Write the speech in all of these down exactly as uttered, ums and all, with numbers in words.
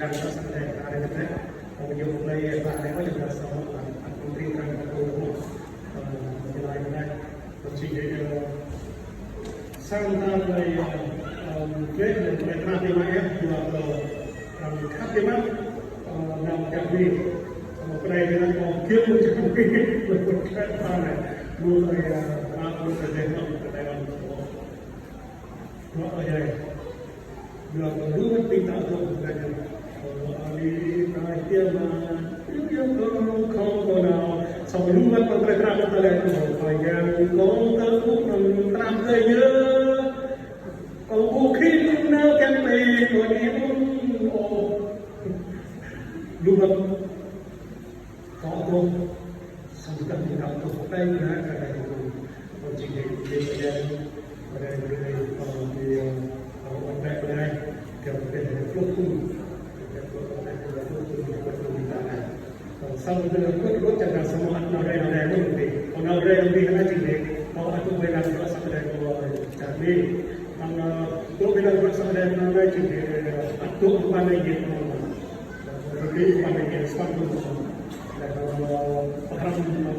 Yang sa sa te ta re te, ơ, ñu plei ta re ko ñu sa sa, ơ, ăt kơtri kang ko, ơ, ñu lai ne. Ơ, či ke, ơ, sang ta plei, ơ, ơ, plei, plei ta te ma e, ñu, ơ, ơ, khăp te ma, ơ, nao ka bi, ơ, plei te na ko kiel ñu khăp te ma ne. Lu ta ya, ma lu ta te ma, ta te ma. Ơ, ơ, ya. Yua kơ lu mơ̆n ƀing ta dŏ kơ ñu. Ơ, Aê Diê ta hiam mă, hiam hiam kơ kâo kơ nao. Samơ̆ lu mơ̆n pơtrĕ trap ta lĕ kơ Khua Yang kơ ta ƀuh anŭn trap kơ yơh. Kâo ƀuh khĭn anŭn nao kiăng ƀing kâo anŭn. Ơ. Lu mơ̆n. Kâo ƀuh, samơ̆ tơdah kâo ƀuh, ƀai kơ kâo ƀuh. Kâo či dei, dei pơdai, pơdai, pơdai, ơ, dei, ơ, ơ, ƀai pơdai, kâo pơdai pluh thŭn. Kâo pơdai pluh thŭn, pluh thŭn ta anai. Ơ, samơ̆ tơdah kâo, kâo čang kơ samơ̆ ăt nao rai, nao rai mơ̆n dei. Kâo nao rai mơ̆n dei, anai či dei. Kâo ăt ƀu ƀai lăng kâo samơ̆ dei kâo čang dei. Hăng, ơ, kâo ƀai lăng kâo samơ̆ dei, anai či dei, ăt dŏ pơpă anai dei. Rơkơi pơpă anai dei, samơ̆ dei. Laih, ơ, pơhrăm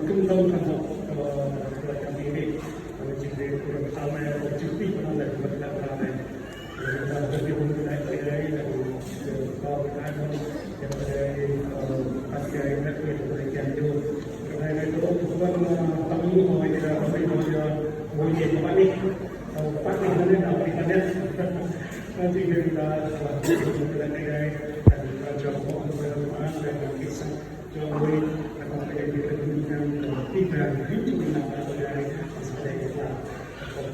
kơmtông kơ, ơ, kơ čang dei. Ơ, či dei, kâo pơtao anai, ơ, či dei pơtao anai, kâo pơtao anai.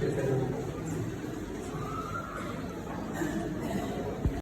Thank you.